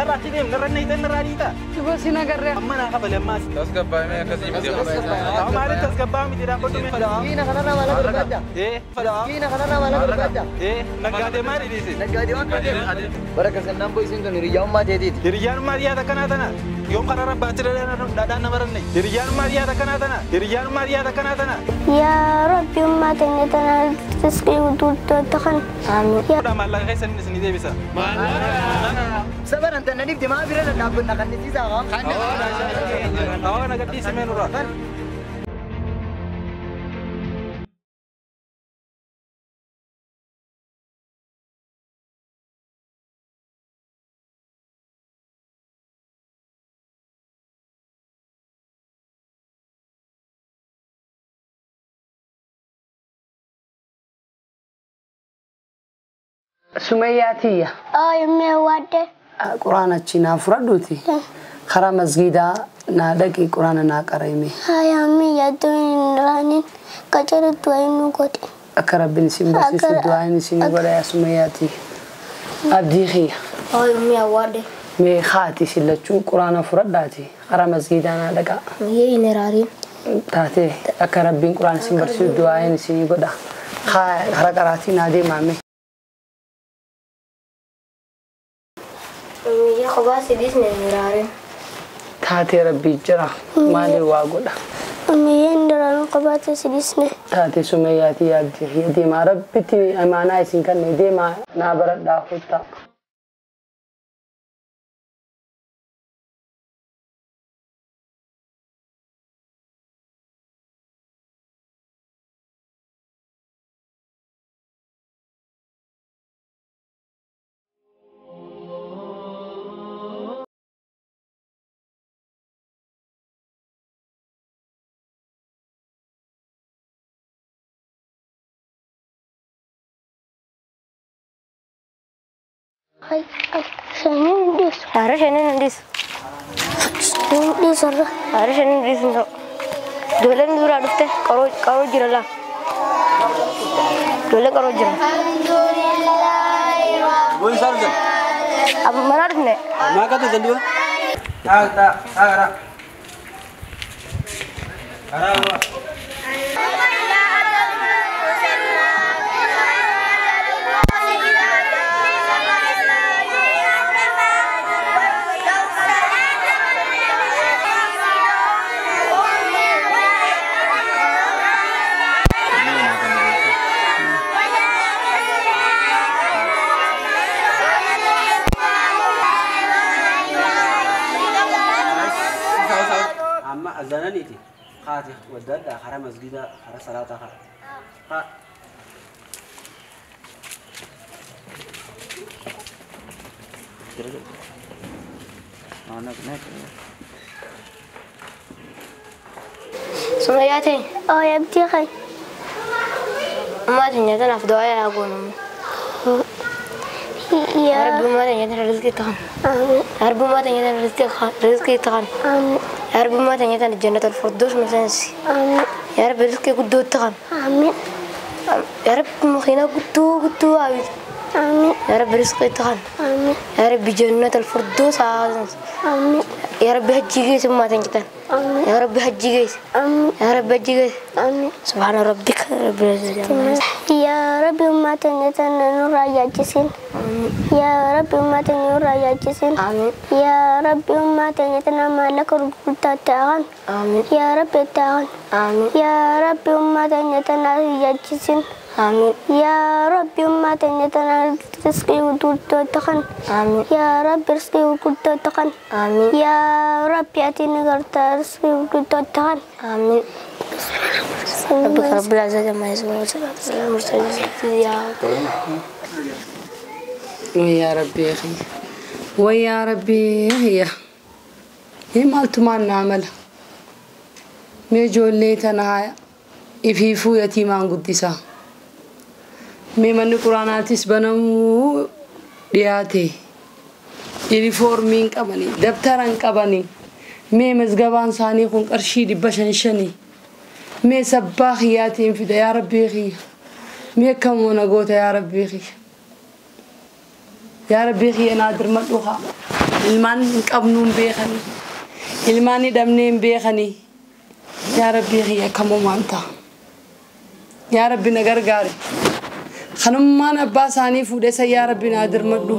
Narraa achi deemu narra inni narraa dhiita. Gosi nagarree. Amma naa kafale ammaas. Tasgabbaa'ee akkasii miti. Maaliif tasgabbaa'aa miti dhaan godhume? Miskiina kanarraa maal barbaadda? Miskiina kanarraa maal barbaadda? Naggaadee maali dhiise? Naggaadee waan kana. Bara kasannaan boyisiin tun hiriyyaan ummaa teetiiti. Hiriyyaan ummaa dhiyaata kanaa tana. Yoom karaa rabbaatti dhadhaan nama ranne. Hiriyyaan ummaa dhiyaata kanaa tana. Hiriyyaan ummaa dhiyaata kanaa tana. Yaa Rabbi ummaa teenya tana rizqii guutuu kan. Amiin. Maallaqa keessan isin deebisa. Sabaran tana dhibde maa bira dhaabbanna kan nisiisaa haa? Awwa na gadhiisi mee nurraa. Sumayyaa tiyya. Ooyimee waadde. Quraana achi naa fudhadhuuti. Karaa masgiidaa naa dhaqi quraana naa qara'ime. Hayaamii yaaddoon hin raanin qacarri du'aa nu godhe. Akka rabbiin isin barsiisu du'aan isin godha yaa Sumayyaa tiyya. Abdii kiyya. Ooyimee waadde. Mee haati isin lachuu quraana fudhadhaati. Karaa masgiidaa naa dhaqaa. Miyyee hin raarin. Taatee akka rabbiin quraana isin barsiisu du'aan isin godha. Karaa qaraatii naa deemaame. Miyyee kophaa sidis ni raarin. Taatee rabbii jira maaliin waa godha. Miyyeen duraan kophaatti sidisne. Taatee Sumayyaatii yaabdii deemaa rabbitti amaanaa isin kanne deemaa naa baradhaa kottaa. Shaniin dhiisu. Har'a shaniin dhiisu. Shaniin dhiisu har'a. Har'a shaniin dhiisu hin ta'u. Ijoolleen duraa dhufte qaroo jira laa. Ijoolleen qaroo jira. Manaa dhufne. Maa qatu danduba? Taa taa taa karaa. Karaa bu'a. أذننيتي خاتي وداد خرا مسجد خرا صلاة خرا Sumayyaa Oo abdii kay. Ummaa teenya tanaaf du'aa yaa goonamu. Yaa Rabbi ummaa teenya tana rizqii ta'an. Amiin. Yaa Rabbi ummaa teenya tana rizqii ta'an. Amiin. Yaa Rabbi ummaa teenya tana jannatul firdaus nu seensi. Amiin. Yaa Rabbi rizqii guddoo ta'an. Amiin. Yaa Rabbi makiinaa guddoo guddoo haawitu. Amiin. Yaa Rabbi rizqii ta'an. Amiin. Yaa Rabbi jannatul firdaus haa seensi. Amiin. Yaa Rabbi hajjii geessi ummaa teenya tana. Amiin. Yaa Rabbi hajjii geessi. Amiin. Yaa Rabbi hajjii geessi. Amiin. Subhaana rabbika rabbil izzati amma yasifuun. Yaa Rabbi ummaa teenya tana nurraa yaachisin. Yaa Rabbi ummaa teenya nurraa yaachisin. Amiin. Yaa Rabbi ummaa teenya tana maallaqa gurguddaa ta'an. Amiin. Yaa Rabbi ta'an. Amiin. Yaa Rabbi ummaa teenya tana yaachisin. Amiin. Yaa Rabbi ummaa teenya tana rizqii guutuu ta'an. Amiin. Yaa Rabbi rizqii gurguddoo ta'an. Amiin. Yaa Rabbi ati ni gartaa rizqii gurguddoo ta'an. Amiin. ربك رب العزة عما يصفون وسلام على المرسلين. ويا ربي يا أخي ويا ربي هي هي مالتو ما نعمل مي جولي تنا إفيفو يتيمان قدسا مي من قرآناتيس بنمو دياتي يونيفورمين قبني دفتران قبني مي مزغبان ساني خون قرشي دبشن شني مي سباخ ياتين فدا يا ربي أخي مي كم ونقوت يا ربي أخي يا ربي أخي نادر مدوخا. Ilmaan hin qabnu hin beekanii. Ilmaan hidhamnee hin beekanii. Yaa Rabbii kiyya akkamumaan ta'a. Yaa Rabbi na gargaari. Kanummaan abbaa isaanii fuudhee san yaa Rabbi naa dirmadhu.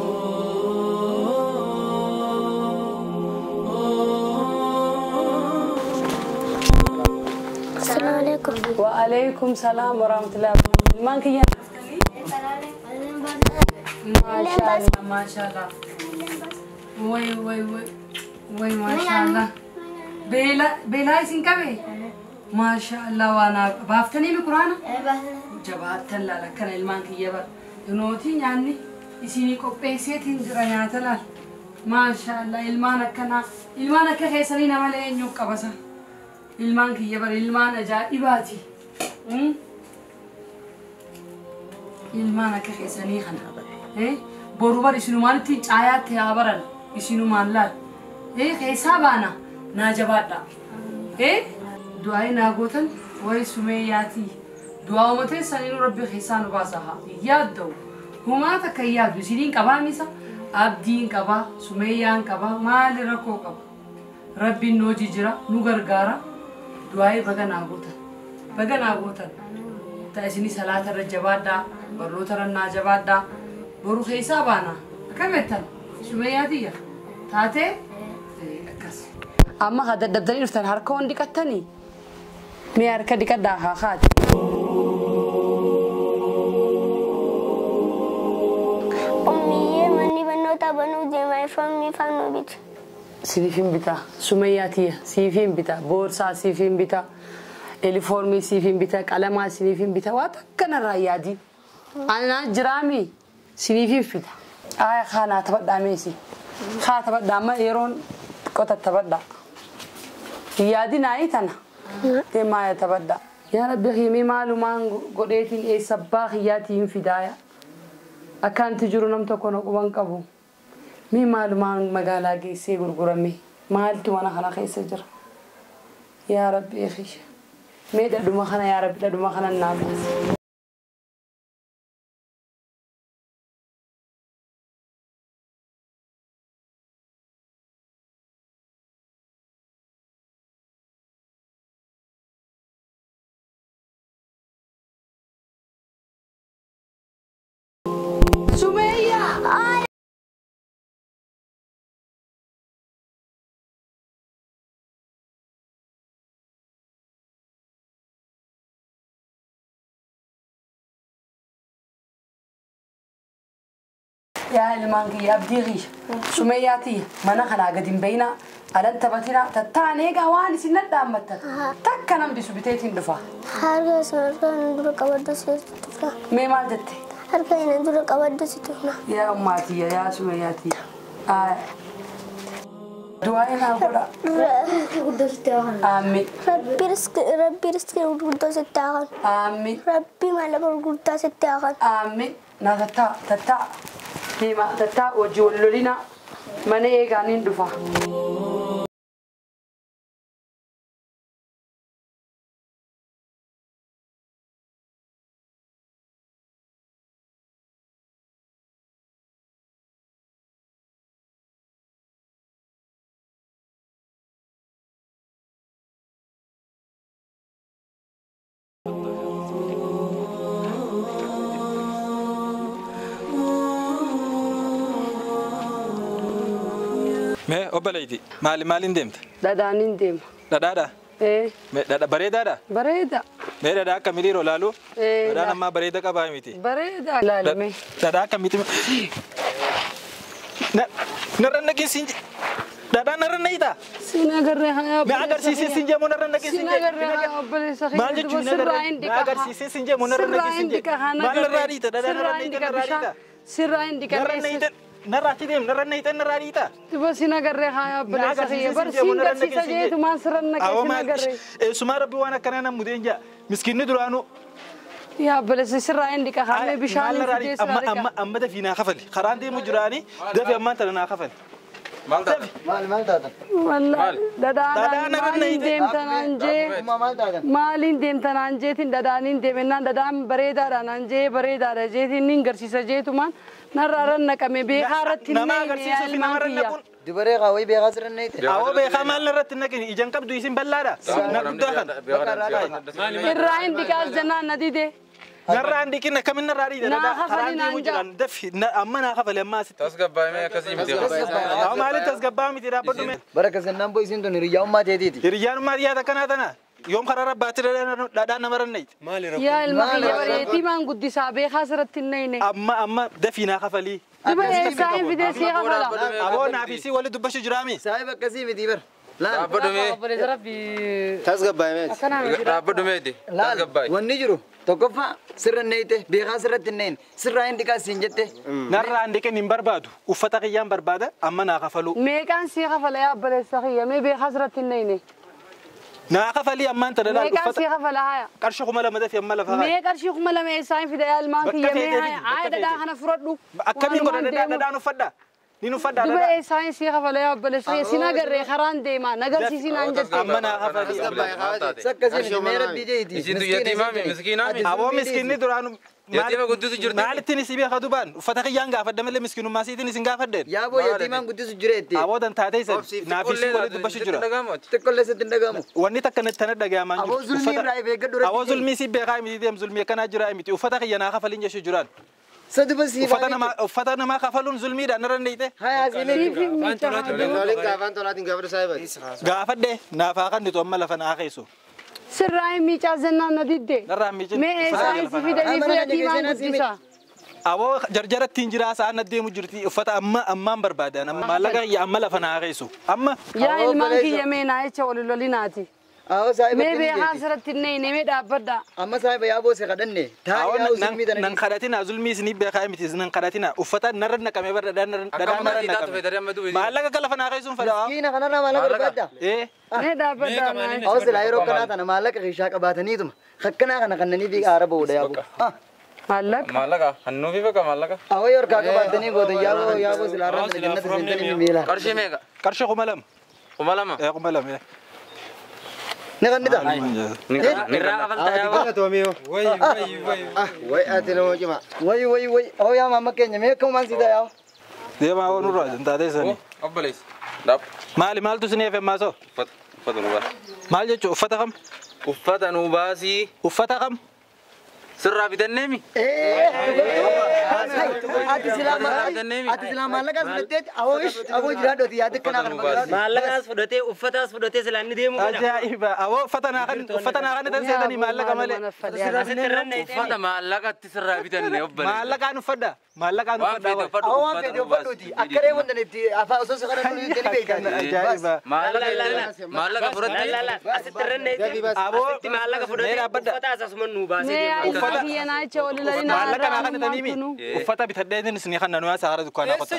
Assalaamu alaikum. Wa alaikum salaam wa rahmatullahi wa barakatuh. Ilmaan kiyya maashaallah maashaallah. Way way way way maashaallah. Beela beelaa isin qabe? Maashaallah waan baaftanii mi quraana? Jabaattan laala akkana ilmaan kiyya bara. Nootii nyaanni isinii qopheesseetiin jira nyaata laal. Maashaallah ilmaan akkanaa ilmaan akka keessanii nama lee eenyuuf qabasa. Ilmaan kiyya bara ilmaan ajaa'ibaati. Ilmaan akka keessanii kana. Boru bar isinumaan ittiin caayaatti haa baran isinumaan laal. Keessaa baana naa jabaadha. Du'aa naa gootan wayi sumeeyyaatii. Du'aa uumatee saniinuu rabbi keessaa nu baasa haa. Yaadda'u. Humaa takka hin yaaddu isiniin qabaa misa abdiin qabaa sumeeyyaan qabaa maali rakkoo qaba. Rabbiin nu hojii jira nu gargaara. Du'aa baga naa gootan. Baga naa gootan. Ta isinii salaata irra jabaadhaa barnoota irra naa jabaadhaa. Boru keessaa baana. Akkam jettan sumeeyyaatiyya. Taatee akkas. Amma haa dadhabdanii dhuftan harka waan dhiqattanii. Mee harka dhiqadhaa haa kaati. Ummiyyee manni barnootaa banuu deemaa ifamni ifaan nu bitu. Siif hin bitaa. Sumeeyyaatiyya. Siif hin bitaa. Boorsaa siif hin bitaa. Elifoormii siif hin bitaa. Qalamaa siif hin bitaa. Waa takka narraa yaadi. Anaa jiraami siif hin fida. Aayaa kaanaa taphadhaa meesi. Haa taphadhaa amma yeroon qota taphadhaa. Yaadi naayii tana. Deemaa taphadhaa. Yaa Rabbi himii maalumaan godheetiin eessa abbaa kiyyaatii hin fidaaya. Akkanti jiru nam tokko na quban qabu. Mee maalumaan magaalaa geessee gurgurame maaltu mana kana keessa jira. Yaa Rabbi kiyya. Mee dhadhuma kana yaa Rabbi dhadhuma kana naa baasi. Sumeeyyaa! Yaa ilmaan kiyya abdii kiyya sumeeyyaatiyya mana kanaa gadi hin bayinaa alan taphatinaa tattaan eegaa waan isin nadhaammattan takka nan bisu biteetiin dhufa. Harka isin harka inni dura qabaddu si tufna. Mee maal jette? Harka inni dura qabaddu si tufna. Yaa ummaatiyya yaa sumeeyyaatiyya. Du'aa naa godha. Aamin. Rabbi riskii gurguddoo sitti haa kennu. Aamin. Rabbi maallaqa gurguddaa sitti haa kennu. Aamin. Naa tattaa tattaa deemaa tattaa hojii wal lolinaa mana eegaaniin dhufa. Mee obboleetti maali maaliin deemta? Dhadhaaniin deema. Dhadhaadha? Mee dhadha bareedaadha? Bareeda. Mee dhadhaa akka miliiroo laalu? Dhadhaan ammaa bareeda qabaa miti. Bareeda. Laalame. Dhadhaa akka miti. Narra naqin dhadhaa narra naqitaa? Sin agarree haa Mee agarsiisee sin jeemu narra naqin sin Sin agarree haa obboleessa Maal jechuun sirraa hin Na dhiqa. agarsiisee sin jeemu narra naqin sin Sirraa hin dhiqa haa Maal narraa dhiita? Dhadhaa narra Sirraa hin naqitaa dhiqa narraa dhiita? bishaan. Sirraa hin dhiqa Narra naqitaa narraa achi deemu narra naqitaa narraa dhiita? Duba sin agarree haa obboleessa kiyya bar sin garsiisa jeetu maan sirra naqee sin agarree. Eessumaa rabbi waan akkanaa nan mudeen jaa miskiinni duraanuu Yaa obboleessa sirraa hin dhiqa haa mee bishaan hin fidee sirraa dhiqa. Amma amma dafii naa kafali karaan deemu jiraanii dafii ammaan tana naa kafali. Maal taatan? Maal taatan? Wallahi dhadhaan maaliin deemtanaan jee maaliin deemtanaan jeetiin dhadhaaniin deemennaan dhadhaan bareedaadha naan jee bareedaadha jeetiin nin garsiisa jeetumaan narraa naqame beekaa irratti nama agarsiisuu fi namarra naquun. Dubaree qaawwii beekaa sirra naqite. Awoo beekaa maal irratti naqini ijaan qabdu isin bal'aadha. Na guddaa kana. Irraa hin dhiqaas jennaan na dide. Narraa hin dhiqin akkamiin narraa dhiida? Naa kafali naan jaa. Dafi amma naa kafali amma asitti. Tasgabbaa'ee akkasii miti. Awoo maaliif tasgabbaa'aa miti dhaabbadhu mee? Bara kasannaan boo isin tun hiriyyummaa teetiiti. Hiriyyummaa dhiyaata akkanaa tana. Yoom karaa rabbaatti dhadhaan namarra naqite. Yaa ilma kiyya bareetii guddisaa beekaa sirratti hin naqine. Amma amma dafii naa kafalii. Duba eessaa hin fidee sii kafala. Aboo naaf isii wali dubbachuu jiraami. Saahiba akkasii miti bar. Dhaabbadhu mee. Tasgabbaa'ee. Dhaabbadhu meeti. Tasgabbaa'e. Wanni jiru tokkoffaa sirra naqite beekaa sirratti hin naqine sirraa hin dhiqaa siin jette. Narraa hin dhiqin hin barbaadu uffata kiyyaan barbaada amma naa kafaluu. Meeqaan sii kafala yaa obboleessa kiyya mee beekaa sirratti hin naqine. Naa kafalii ammaan tana laal uffata. Meeqaan sii kafala haya. Qarshii 2000 dafi amma lafa haya. Mee qarshii 2000 eessaa hin fida yaa ilmaan kiyya mee haya haya dhadhaa kana fudhadhu. Akkamiin godha dhadhaan uffadha. Ni uffadha dhadhaa. Duba eessaa hin sii kafala yaa obboleessa kiyya si nagarree karaan deema nagarsiisi naan jette. Amma naa kafalii. Sakkasii miti mee rabbii jeeti. Isin yatiimaa miskiinaa miti. Aboo miskiinni duraanu. Yatiima guddisu jirti. Maalittiin isii beekaa dubaan uffata kiyyaan gaafadha malee miskiinummaa siitiin isin gaafadheen. Yaaboo yatiimaan guddisu jireetti. Aboo dan taatee isin naaf isii wali dubbachuu jira. Xiqqollee sitti hin dhagahamu. Wanni takka tana dhagahamaa jiru. Aboo zulmii irraa eeggadhu irratti. Aboo zulmii sii beekaa miti deem zulmii akkanaa jira miti uffata kiyya naa kafaliin jechuu jiraan. Saduba sii Uffata namaa kafaluun zulmiidhaan narra naqite. Hayaa sii Siif miidhaa. Afaan tolaatiin gaafadhu saahiba. Gaafadhe naaf haa kennitu amma lafa naa keessu. Sirraa hin miicaa jennaan na didde. Narraa hin miicin. Mee eessaa hin si fidanii fi yatiimaan guddisa. Aboo jarjarattiin jiraa sa'aan adeemu jirti uffata amma ammaan barbaadan maallaqa kiyya amma lafa naa keessu. Amma. Yaa ilmaan kiyya mee naa jecha wal lolinaati. Awoo saahiba. Mee beekaa sirratti hin naqine mee dhaabbadha. Amma saahiba yaaboo si kadhanne. Taa'ee yaa'u zulmii tana. Nan kadhatina zulmii isinii beekaa miti nan kadhatina uffata narra naqame bara dhadhaan narra naqame. Maallaqa akka lafa naa keessuun fedha. Miskiina kanarraa maallaqa barbaadda. Ee. Mee dhaabbadha. Awoo silaa yeroo kanaa tana maallaqa keessaa qabaataniituma akkanaa kana kannanii fi aara ba'uudha yaaboo. Maallaqa. Maallaqa hannuufi bakka maallaqa. Awoo yoo harkaa qabaatanii gootan yaaboo yaaboo silaa irraa tana jannata seentanii miila. Qarshii meeqa? Qarshii 2000. 2000? Ee 2000. Ni kannita. Irraa kafalta yaaboo. Way way way. Way ati nama cima. Way way way. Awoo yaa maamma keenya mee akkamumaan sii ta'a yaaboo. Deemaa oo nurraa taatee sanii. Obboleessi. Maali maaltu isin eefe maasoo? Uffata uffata nu baasi. Maal jechuun uffata kam? Uffata nu baasi. Uffata kam? Sirraa bitanneemi? Ati silaa maallaqaas fudhatteeti awoo ish awoo jiraadhooti yaada akkanaa kana barbaadu. Maallaqaas fudhatee uffataas fudhatee silaa inni deemu kana. Ajaa'iba! Awoo uffata naa kan tan seetanii maallaqa malee. Uffata maallaqatti sirraa bitanne obboleessi. Maallaqaan uffadha. Maallaqaan uffadha. Awoo waan fedhe uffadhuuti akka reefu hundan itti afaan osoo si kadhannu ni beektan. Ajaa'iba! Maallaqa fudhattee. Asitti irra Asitti maallaqa fudhatee uffataas asuma nuu baasee deema. Kiyya naa jecha wal lolinaa. Maallaqa naa kan tanii mi? Uffata bitadhee isin kan naannoo saara dukkaanaa qotta.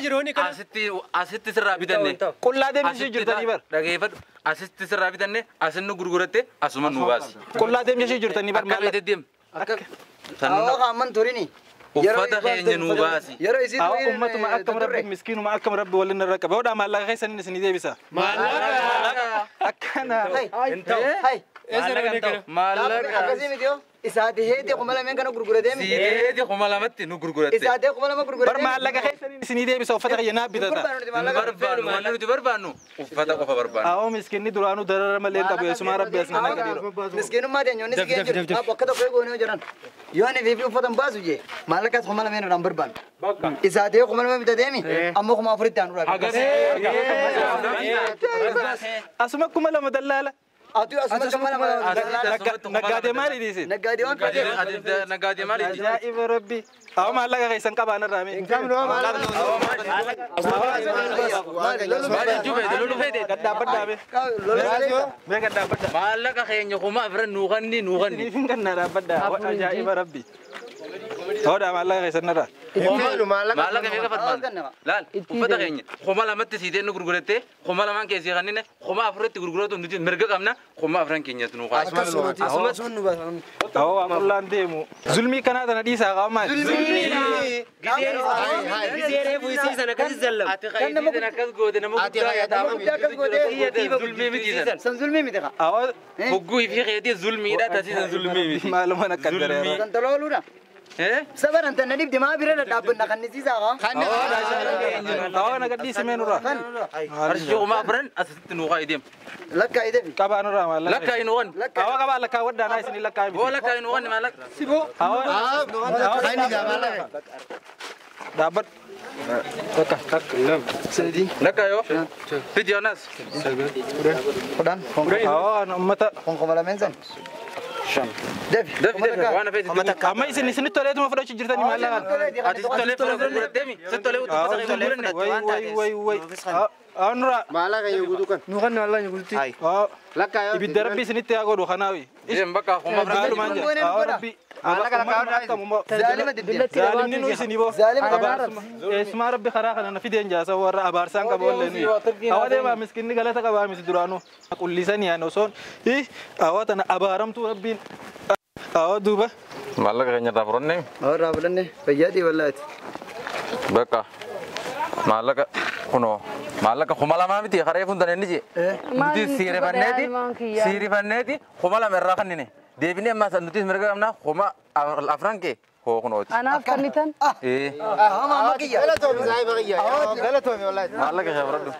Asitti sirraa bitanne. Qullaa deemsisuu jirtanii bar. Dhageeffadhu. Asitti sirraa bitanne asin nu gurguratte asuma nu baasi. Qullaa deemsisuu jirtanii bar. Akka feete deem. Awoo kaamman turini. Uffata keenya nu baasi. Yeroo isii Awoo ummatuma akkam rabbi miskiinuma akkam rabbi waliin irra qabe. Hodhaa maallaqa keessaniin isinii deebisa. Maallaqa. Akkana. Hai. Hai. Maallaqa. Akkasii miti yoo. Isaati heete 2000 kana gurguratee miti. Siiteeti 2000tti nu gurguratte. Isaatee 2000 gurguratee. Bar maallaqa keessaniin isinii deebisa uffata kiyya naaf bitata. Barbaannu wanni nuti barbaannu uffata qofa barbaannu. Awoo miskiinni duraanuu darara malee hin qabu eessumaa rabbi as nama gadiiru. Miskiinummaa teenyoonni si keenya jiru. Bakka tokko eeguu jiran. Yoo ani fi uffata hin baasu jee maallaqaas 2000 irraan barbaannu. Isaatee 2000 bitatee mi ammoo 4000tti aanu irraa. Asuma 2000 dallaala. Atu asuma 2000 Naggaadee maali dhiisin? Naggaadee waan fedhe. Naggaadee maali dhiisin? Ajaa'iba rabbi. Awoo maallaqa keessan qabaan irraa mee? Maal jechuu feete loluu feete? Gadhaabbadhaa mee? Mee gadhaabbadhaa. Maallaqa keenya 4000 nuu kanni nuu kanni. Isiniif hin kannaa dhaabbadhaa. Ajaa'iba rabbi. Hodhaa maallaqa keessan irraa. Maallaqa meeqa barbaanna? Laal uffata keenya 2000tti siitee nu gurgurattee 2000 keessii kanneen 4000tti gurguratu nuti mirga qabna 4000 keenyatti nu kaasa. Awoo amullaan deemu. Zulmii kanaa tana dhiisaa qaba maali? Zulmii. Gizee reefu isii Isiisan akkasii zallamu. Ati qayyisiisan akkas goote nama guddaa Nama guddaa akkas goote. Zulmii miti san. San zulmii miti kaa. Hogguu fi keetii zulmiidha tasiisan zulmii miti. Maaluma na qaddaree. San tolooluudha. Sabaran tan dhibde maa bira dhaabbanna kan isiisaa kaa. Awwa na gadhiisi mee nurraa. Qarshii 4000 asitti nuu qaayi deem. Lakkaa ideemi. Qabaa nurraa maallaqa. Lakkaa hin waan. Awwa qabaa lakkaa waddaanaa isinii lakkaa miti. Boo lakkaa hin waan maallaqa. Siboo. Awwa. Dhaabbadhu. Takka. Takka. Lama. Sadii. Lakkaa yoo. Fidi Yonas. 10. Awwa uummata. 2000 san. 5. Defi. Defi defi waan hafee sitti. Amma isin isinitti toleetuma fudhachuu jirtanii maallaqa. Ati sitti tolee fudhattee sitti tolee uffata kee gurguranne. Way way way way. Awwa nurraa. Maallaqa yoo guutuu kan. Nu kan maallaqa guututti. Lakkaa yoo. Ibidda rabbi isinitti haa godhu kanaawi. Deem bakka 4000. Maalumaan jira. Awwa rabbi. Zaalimni nu isin iboo. Eessumaa rabbi karaa kana na fideen jaasa warra abaarsaan qabu wallee nuyi. Awwa deemaa miskinni galata qabaa miti duraanuu. Qullisanii ani osoon awwa tana abaaramtuu rabbiin. Awwa duuba. Maallaqa keenya irraa fudhannee. Awwa irraa fudhanne fayyaadii wallaati. Bakka maallaqa kunoo maallaqa 2000 miti karee funtan inni jee. Nuti siirifanneeti 2000 irraa kannine. Deebinee ammaa nutis mirga qabnaa 4000 kee hoo kunooti. Anaaf kennitan. Hama amma kiyya. Galatoomi saahiba kiyya. Galatoomi wallahi. Maallaqa kee fudhadhu.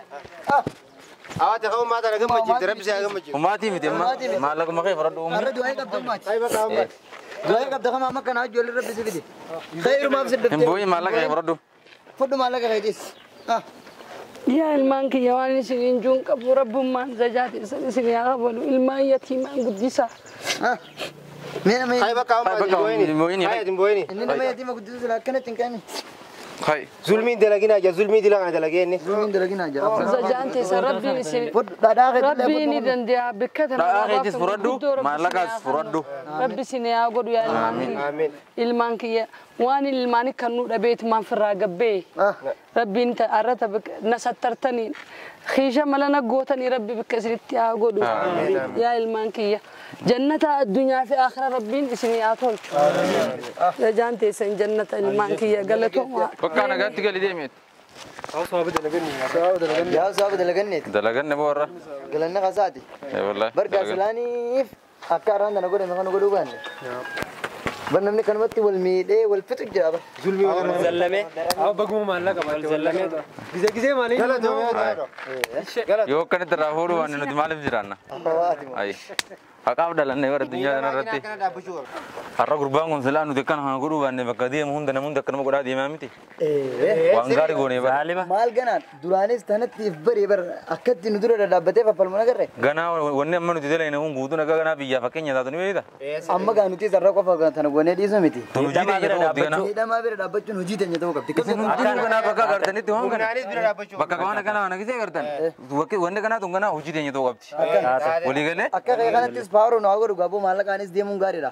Awaati qabu maata na gammachiifte rabbi si haa gammachiisu. Humaatii miti amma maallaquma kee fudhadhu. Arra du'aa qabda ummaati. Du'aa qabda kama amma kana ijoollee rabbi si fide. Khayrumaaf si Hin boo'in maallaqa kee fudhadhu. Fudhu maallaqa keetis. Yaa ilmaan kiyya waan isin hin juun qabu rabbummaan zajaati isin isin yaa qabalu ilmaan yatiimaan guddisaa. Mee nama Hay bakka hin boo'ini. Hay hin boo'ini. Inni nama yatiima guddisu sila akkanatti hin kaa'imi. Hay. Zulmiin dalaginaa jaa zulmii dila kana dalagee inni. Zulmiin dalaginaa jaa. Zajaan teessa rabbiin isin Dhadhaa keetis rabbiin ni danda'a bikka tana Dhadhaa keetis fudhadhu maallaqaas fudhadhu. Rabbi isin yaa godhu yaa ilmaan kiyya. Ilmaan kiyya waan ilmaanii kan nu dhabeetumaan firraa gabbee. Rabbiin arrata na sattartanii xiisha mala na gootanii rabbi bikka isinitti haa godhu. Yaa ilmaan kiyya jannata addunyaa fi aakhira rabbiin isin haa tolchu. Zajaan teessan jannata ilmaan kiyya galatooma. Bakka nagaatti gali deemeet. Yaa saaba dalaganneeti. Dalaganne boorra. Galanna kasaati. Wallahi. Bargaa silaaniif akka arraan tana godhame kana godhuu baanne. Bar namni kanumatti wal miidhee wal fixu jira bar. Zulmii waan zallamee. Awa baguma maallaqa baate zallamee. Gizee gizee maaliin. Yoo akkanatti irraa fuudhuu baanne nuti maaliif jiraanna? Ayi. Haqaaf dhalannee bara addunyaa kana irratti. Har'a gurbaan kun silaa nuti akkana kana godhuu baanne bakka deemu hunda nama hunda akkanuma godhaa deemaa miti. Waan gaarii goonee bara. Maal ganaan duraanis tanatti if baree bar akkatti nu dura dhaabbatee faffalmu nagarre. Ganaa wanni amma nuti dalagine kun guutuun akka ganaa biyyaa fakkeenya taatu ni beekta. Amma gaa nuti sarara qofa tana goonee dhiisuu miti. Hojii teenya ta'uu qabdi ganaa. Miidhamaa bira dhaabbachuun hojii teenya ta'uu qabdi. Isin hundinuu ganaa bakka agartanitti waan kana. Bakka waan akkanaa kana gisee agartan. Wanni kanaa tun ganaa hojii teenya ta'uu qabdi. Walii galee. Akka kee kanattis faaruu nu haa godhu gaaboo maallaqaanis deemuun gaariidha.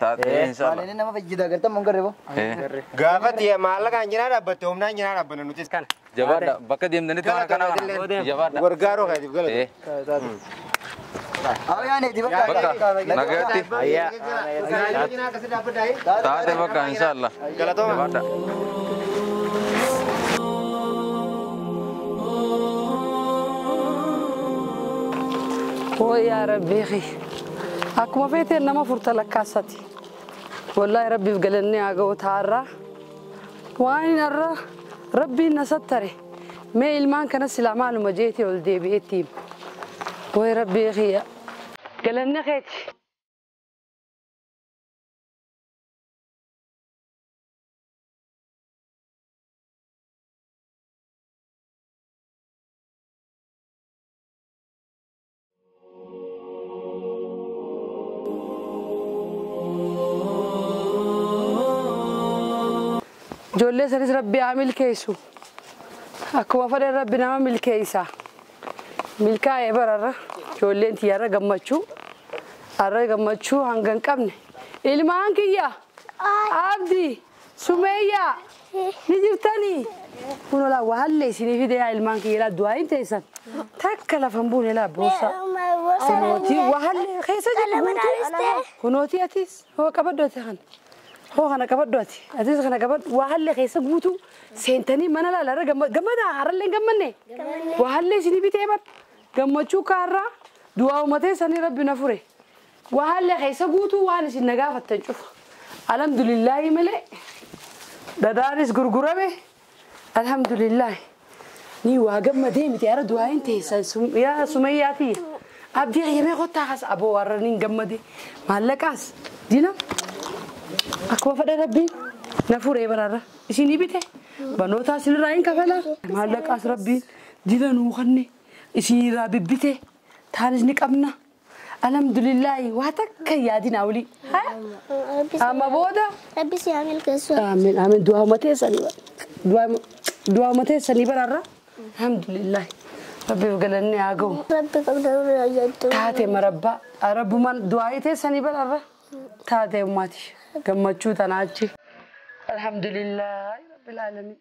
Maaliin nama fayyada agartan mun garee boo. Gaafatti maallaqaan jinaa dhaabbatte humnaan jinaa dhaabbanna nutis kana. Jabaadha bakka deemtanitti waan akkanaa kana. Jabaadha. Gargaaroo keetiif galata. Bakka nagaatti. Taate bakka inshaallah. Jabaadha. Hoo yaa rabbi akkuma feeteen nama furta lakkaasati. Wallaahi rabbiif galannee haa ga'u taarraa. Waan irra rabbiin na sattare mee ilmaan kana silaa maaluma jeetee ol deebi'eetti hima. Way rabbii kiyya galanne keeti. Ijoollee sanis rabbi haa milkeessu. Akkuma fedhan rabbi nama milkeessa. Milkaa'ee bararra ijoolleen tiyyaarra gammachuu har'a gammachuu hanga hin qabne. Ilmaan kiyya Abdii Sumeeyyaa ni jirtanii. Kun olaa waallee isinii fide yaa ilmaan kiyya laa du'aa hin teessan. Takka lafa hin buune laa boorsaa. Kunootii waallee keessa jiru guutuu. Kunootii atis hoo qabaddoota kana. Hoo kana qabadhu ati. Atis kana qabadhu. Waa hallee keessa guutuu seentanii mana laalarra gammadaa harallee hin gammanne. Waa hallee isinii bitee bar. Gammachuu kaarraa du'aa uummatee sanii rabbi na fure. Waa hallee keessa guutuu waan isin na gaafattan cufa. Alhamdulillaahi malee. Dhadhaanis gurgurame. Alhamdulillaahi. Ni waa gammadee miti ara du'aa hin teessan yaa sumayyaati. Abdii qayyamee kottaa kaas aboo warra niin gammade. Maallaqaas dina akkuma fedha rabbiin na furee baraarra isinii bite barnootaa isinirraa hin kafala. Maallaqaas rabbiin dina nuu kanne isinirraa bibbite taanis ni qabna. Alhamdulillaahi waa takka yaadina olii. Amma booda. Rabbi si haa milkeessu. Amiin amiin du'aa mateessanii du'aa mateessanii baraarra. Alhamdulillaahi rabbiif galanni haa ga'u. Rabbi qabda nurraa yaaddu. Taate marabbaa rabbumaan du'aa teessanii baraarra. Taate ummaati gammachuu tanaa achi. Alhamdulillaahi rabbil aalamiin.